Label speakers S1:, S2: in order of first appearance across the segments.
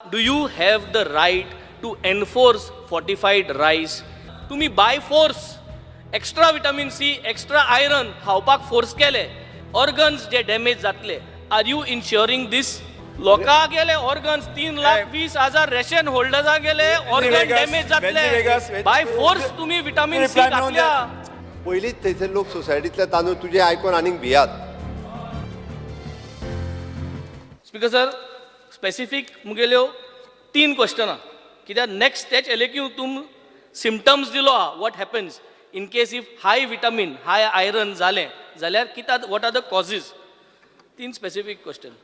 S1: Do you have the right to enforce fortified rice? तुम्ही by force extra vitamin C, extra iron खावपाक force केले, organs जे damage जातले, are you insuring this? लोकां गेले organs, 3,20,000 ration होल्डर्सां गेले organ damage जातले. By force तुम्ही vitamin C घातल्या.
S2: पयलींच थंयसर लोक सोसायटींतले तांदूळ तुजे आयकून आनीक भियात.
S1: स्पीकर सर, स्पेसिफीक मुगेल्यो तीन क्वेश्चनां, कित्याक नेक्स्ट तेच एलेक्यू तुम सिमटम्स दिलो आहा, what happens in case if high vitamin, high iron जालें जाल्यार कित्याक, what are the causes. तीन स्पेसिफीक क्वेश्चन.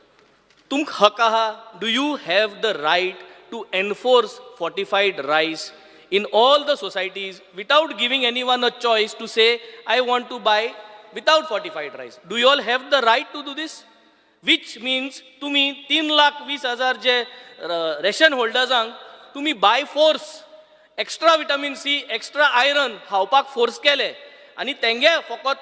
S1: तुमकां हक आहा, do you have the right to enforce fortified rice in all the societies without giving anyone a choice to say, "I want to buy without fortified rice"? Do you all have the right to do this? Which means तुम्ही 3,20,000 जे ration होल्डर्सांक तुम्ही by force extra vitamin C, extra iron खावपाक force केले आनी तेंगे फकत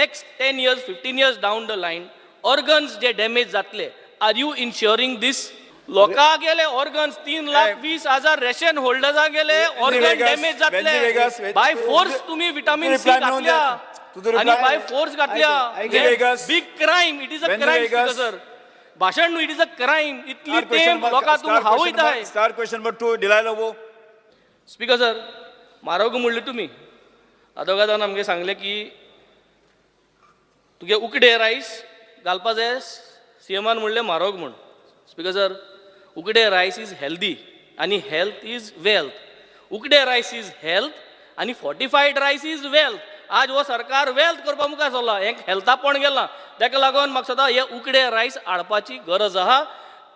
S1: next 10 years, 15 years down the line organs J damage जातले, are you insuring this? लोकां गेले ऑर्गन्स, 3,20,000 रेशन होल्डर्सां गेले ऑर्गन डॅमेज जातले. बाय फोर्स तुम्ही विटामीन सी घातल्या आनी बाय फोर्स घातल्या. Big crime, it is a crime, sir. भाशण न्हू, it is a crime. इतली तेम लोकां तुमी हावयताय.
S3: Star question number 2, Delilah Lobo.
S1: Speaker sir, म्हारोग म्हणले तुमी. आदोगादान आमगे सांगलें की तुगे उकडे रायस घालपा जाय. सीएमान म्हणलें म्हारोग म्हूण. स्पीकर सर, उकडे रायस is healthy आनी हेल्थ is wealth. उकडे rice is health आनी फॉर्टिफायड रायस is wealth. आज हो सरकार वेल्थ करपा मुखार सरला, हें हेल्थापण गेलां. ताका लागून म्हाका दिसता हे उकडे रायस हाडपाची गरज आहा,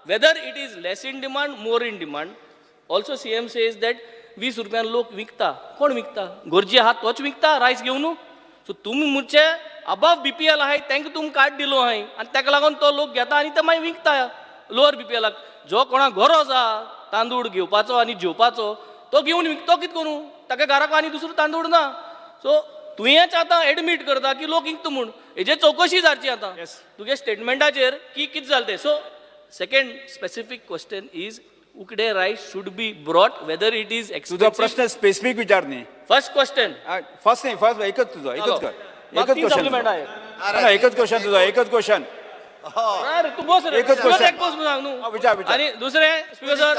S1: whether it is less in demand, more in demand. Also, CM says that 20 रुपयान लोक विकता. कोण विकता? गरजी आहा तोच विकता रायस घेवन. सो तुमी म्हणचे अबव बीपीएल आहाय, तांकां तुमी कार्ड दिलो आहाय आनी ताका लागून तो लोक घेता आनी ते मागीर विकता लोअर बीपीएलाक. जो कोणाक गरज आहा तांदूळ घेवपाचो आनी जेवपाचो, तो घेवन विकतो. कितें करूं? ताका घराक आनी दुसरो तांदूळ ना. सो तुवेंच आतां एडमीट करता की लोक विकता म्हूण. हेजेर चवकशी जावची आतां तुगे स्टेटमेंटाचेर की कितें जालें तें. So second specific question is, उकडे rice should be brought, whether it is
S3: तुझा प्रश्न स्पेसिफिक विचार न्ही.
S1: First question.
S3: First नाही, फर्स्ट एकच तुझो, एकच कर. एकच
S1: तीन
S3: क्वेश्चन.
S1: सप्लिमेंट आहे.
S3: एकच क्वेश्चन तुझो, एकच क्वेश्चन.
S1: अरे तू बस रे.
S3: एकच
S1: तुका
S3: question.
S1: एक बस म्हणून सांग न्हू.
S3: हा, विचार, विचार.
S1: आणि दुसरें, speaker sir,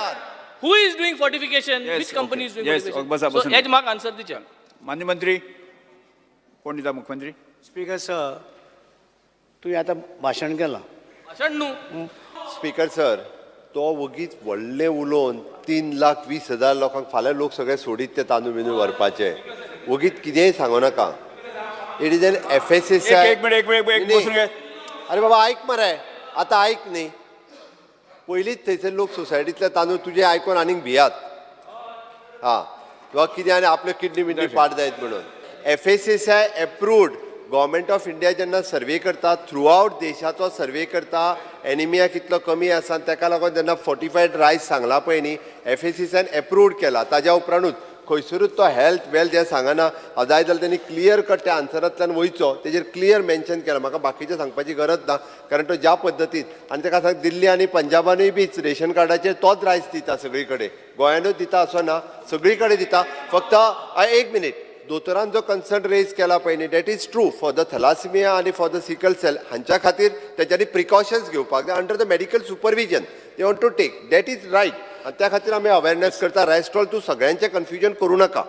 S1: who is doing fortification?
S3: Yes,
S1: which company is
S3: okay.
S1: Doing?
S3: Yes, बसा,
S1: सो
S3: बसून.
S1: हेज म्हाका आन्सर दिचे.
S3: मान्य मंत्री, कोण दिता? मुख्यमंत्री.
S4: स्पीकर सर, तुवें आतां भाशण केलां.
S1: भाशण न्हू.
S2: स्पीकर सर, तो वगीच व्हडलें उलोवन 3,20,000 लोकांक फाल्यां लोक सगळे सोडीत ते तांदूळ बिंदूळ व्हरपाचे. वगीच कितेंय सांगू नाका. It is an FSS
S3: एक एक मिनिट, एक मिनिट, एक बसून घे.
S2: अरे बाबा, ऐक मरे, आतां ऐक न्ही. पयलींच थंयसर लोक सोसायटींतले तांदूळ तुजे आयकून आनीक भियात. हा, किंवा कितें आनी आपल्यो किडनी बिडनी पाड जायत म्हणून. FSSAI approved, Government of India जेन्ना सर्वे करता, थ्रू आवट देशाचो सर्वे करता, एनिमिया कितलो कमी आसा आनी ताका लागून जेन्ना फोर्टिफायड रायस सांगला पळय न्ही, एफएसएसआयन एप्रूव्ड केला. ताज्या उपरांतूच खंयसरूच तो हेल्थ वेल्थ हें सांगना. हांव जाय जाल्यार तेणी क्लियर कट त्या आन्सरांतल्यान वयचो, तेजेर क्लियर मेन्शन केला. म्हाका बाकीचें सांगपाची गरज ना, कारण तो ज्या पद्दतीन आनी ताका सांग, दिल्ली आनी पंजाबानूय बी रेशन कार्डाचेर तोच रायस दिता सगळी कडेन. गोंयानूच दिता असो ना, सगळी कडेन दिता. फक्त एक मिनीट, दोतोरान जो कन्सर्न रेज केला पळय न्ही, that is true for the thalassemia आनी फॉर the sickle sale. हांच्या खातीर तेच्यांनी प्रिकॉशन्स घेवपाक जाय. Under the medical supervision they want to take, that is right. आनी त्या खातीर आमी अवेरनेस करता. रायस स्टॉल, तूं सगळ्यांचें कन्फ्युजन करूं नाका.